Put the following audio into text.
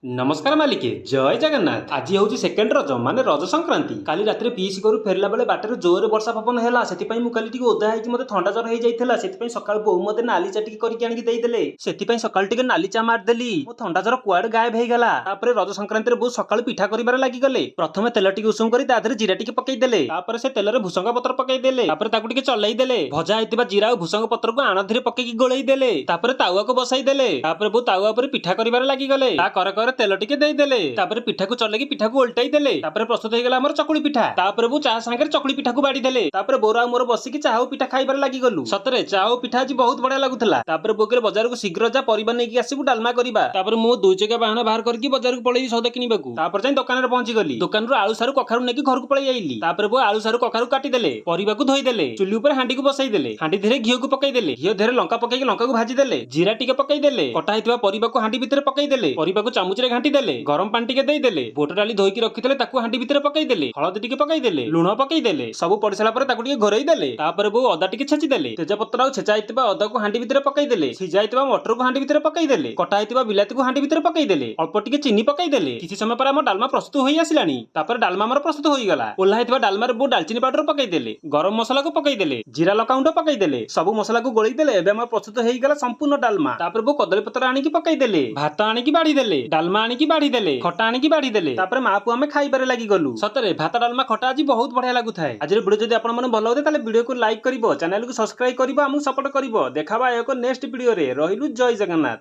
ନମସ୍କାର ମାଲିକେ, ଜୟ ଜଗନ୍ନାଥ। ଆଜି ହେଉଛି ସେକେଣ୍ଡ ରଜ, ମାନେ ରଜ ସଂକ୍ରାନ୍ତି। କାଲି ରାତିରେ ପିଇସି ଘରୁ ଫେରିଲା ବେଳେ ବାଟରେ ଜୋରରେ ବର୍ଷା ପବନ ହେଲା। ସେଥିପାଇଁ ମୁଁ କାଲି ଟିକେ ଓଦା ହେଇକି ମତେ ଥଣ୍ଡା ଜ୍ୱର ହେଇଯାଇଥିଲା। ସେଥିପାଇଁ ସକାଳୁ ବୋଉ ମତେ ନାଲି ଚା ଟିକେ କରିକି ଆଣିକି ଦେଇଦେଲେ। ସେଥିପାଇଁ ସକାଳୁ ଟିକେ ନାଲି ଚା ମାରିଦେଲି, ମୋ ଥଣ୍ଡା ଜ୍ୱର କୁଆଡେ ଗାୟବ ହେଇଗଲା। ତାପରେ ରଜ ସଂକ୍ରାନ୍ତିରେ ବୋଉ ସକାଳୁ ପିଠା କରିବାରେ ଲାଗିଗଲେ। ପ୍ରଥମେ ତେଲ ଟିକେ ଉଷୁମ କରି ତା ଦେହରେ ଜିରା ଟିକେ ପକେଇଦେଲେ। ତାପରେ ସେ ତେଲରେ ଭୁସଙ୍ଗ ପତ୍ର ପକେଇଦେଲେ। ତାପରେ ତାକୁ ଟିକେ ଚଲେଇ ଦେଲେ। ଭଜା ହେଇଥିବା ଜିରା ଆଉ ଭୁସଙ୍ଗ ପତ୍ରକୁ ଆଣ ଧୀରେ ପକେଇକି ଗୋଳେଇ ଦେଲେ। ତାପରେ ତାୱାକୁ ବସାଇ ଦେଲେ। ତାପରେ ବୋଉ ତାୱା ଉପରେ ପିଠା କରିବାରେ ଲାଗିଗଲେ। ତା କରେ କରେ ତେଲ ଟିକେ ଦେଇଦେଲେ। ତାପରେ ପିଠାକୁ ଚଲେଇକି ପିଠାକୁ ଓଲଟାଇ ଦେଲେ। ତାପରେ ପ୍ରସ୍ତୁତ ହେଇଗଲା ଆମର ଚକୁଳି ପିଠା। ତାପରେ ବୋଉ ଚା ସାଙ୍ଗରେ ଚକୁଳି ପିଠାକୁ ବାଢି ଦେଲେ। ତାପରେ ବୋଉର ଆଉ ମୋର ବସିକି ଚା ଆଉ ପିଠା ଖାଇବାରେ ଲାଗିଗଲୁ। ସତରେ ଚା ଆଉ ପିଠା ଆଜି ବହୁତ ବଢିଆ ଲାଗୁଥିଲା। ତାପରେ ବୋଉ କହିଲେ, ବଜାରକୁ ଶୀଘ୍ର ଯା, ପରିବା ନେଇକି ଆସିବୁ, ଡାଲମା କରିବା। ତାପରେ ମୁଁ ଦୁଇ ଚକିଆ ବାହନ ବାହାର କରିକି ବଜାରକୁ ପଳେଇଲି ସଉଦା କିଣିବାକୁ। ତାପରେ ଯାଇ ଦୋକାନରେ ପହଞ୍ଚି ଗଲି। ଦୋକାନରୁ ଆଳୁ, ସାରୁ, କଖାରୁ ନେଇକି ଘରକୁ ପଳେଇ ଆଇଲି। ତାପରେ ବୋଉ ଆଳୁ, ସାରୁ, କଖାରୁ କାଟିଦେଲେ, ପରିବାକୁ ଧୋଇଦେଲେ, ଚୁଲି ଉପରେ ହାଣ୍ଡିକୁ ବସେଇ ଦେଲେ। ହାଣ୍ଡି ଧୀରେ ଘିଅକୁ ପକେଇଦେଲେ। ଘିଅ ଧୀରେ ଲଙ୍କା ପକେଇକି ଲଙ୍କାକୁ ଭାଜିଦେଲେ। ଜିରା ଟିକେ ପକେଇଦେଲେ। କଟା ହେଇଥିବା ପରିବାକୁ ହାଣ୍ଡି ଭିତରେ ପକେଇଦେଲେ। ପରିବାକୁ ଚାମୁଚରେ ଘାଣ୍ଟି ଦେଲେ। ଗରମ ପାଣି ଟିକେ ଦେଇଦେଲେ। ବୁଟ ଡାଲି ଧୋଇକି ରଖିଥିଲେ, ତାକୁ ହାଣ୍ଡି ଭିତରେ ପକେଇଦେଲେ। ହଳଦୀ ଟିକେ ପକେଇଦେଲେ, ଲୁଣ ପକେଇଦେଲେ। ସବୁ ପଡି ସାରିଲା ପରେ ତାକୁ ଟିକେ ଘୋରେଇ ଦେଲେ। ତାପରେ ବୋଉ ଅଦା ଟିକେ ଛେଚିଦେଲେ। ତେଜପତ୍ର ଆଉ ଛେଚା ହେଇଥିବା ଅଦାକୁ ହାଣ୍ଡି ଭିତରେ ପକେଇଦେଲେ। ସିଝା ହେଇଥିବା ମଟରକୁ ହାଣ୍ଡି ଭିତରେ ପକେଇଦେଲେ। କଟା ହେଇଥିବା ବିଲାତିକୁ ହାଣ୍ଡି ଭିତରେ ପକେଇଦେଲେ। ଅଳ୍ପ ଟିକେ ଚିନି ପକେଇଦେଲେ। କିଛି ସମୟ ପରେ ଆମ ଡାଲମା ପ୍ରସ୍ତୁତ ହୋଇ ଆସିଲାଣି। ତାପରେ ଡାଲମା ଆମର ପ୍ରସ୍ତୁତ ହୋଇଗଲା। ଓହ୍ଲା ହେଇଥିବା ଡାଲମାରେ ବୋଉ ଡାଲଚିନି ପାଉଡର ପକେଇଦେଲେ, ଗରମ ମସଲାକୁ ପକେଇଦେଲେ, ଜିରା ଲଙ୍କା ଗୁଣ୍ଡ ପକେଇଦେଲେ, ସବୁ ମସଲାକୁ ଗୋଳେଇ ଦେଲେ। ଏବେ ଆମର ପ୍ରସ୍ତୁତ ହେଇଗଲା ସମ୍ପୂର୍ଣ୍ଣ ଡାଲମା। ତାପରେ ବୋଉ କଦଳୀ ପତ୍ର ଆଣିକି ପକେଇଦେଲେ, ଭାତ ଆଣିକି ବାଢି ଦେଲେ, ଡାଲମା ଆଣିକି ବାଢି ଦେଲେ, ଖଟା ଆଣିକି ବାଢି ଦେଲେ। ତାପରେ ମା ପୁଅ ଆମେ ଖାଇବାରେ ଲାଗିଗଲୁ। ସତରେ ଭାତ, ଡାଲମା, ଖଟା ଆଜି ବହୁତ ବଢିଆ ଲାଗୁଥାଏ। ଆଜିର ଭିଡିଓ ଯଦି ଆପଣ ମାନେ ଭଲ ଲାଗୁଥାଏ, ତାହେଲେ ଭିଡିଓକୁ ଲାଇକ୍ କରିବ, ଚ୍ୟାନେଲକୁ ସବସ୍କ୍ରାଇବ କରିବ, ଆମକୁ ସପୋର୍ଟ କରିବ। ଦେଖାବା ଏକ ନେକ୍ସଟ ଭିଡିଓରେ। ରହିଲୁ, ଜୟ ଜଗନ୍ନାଥ।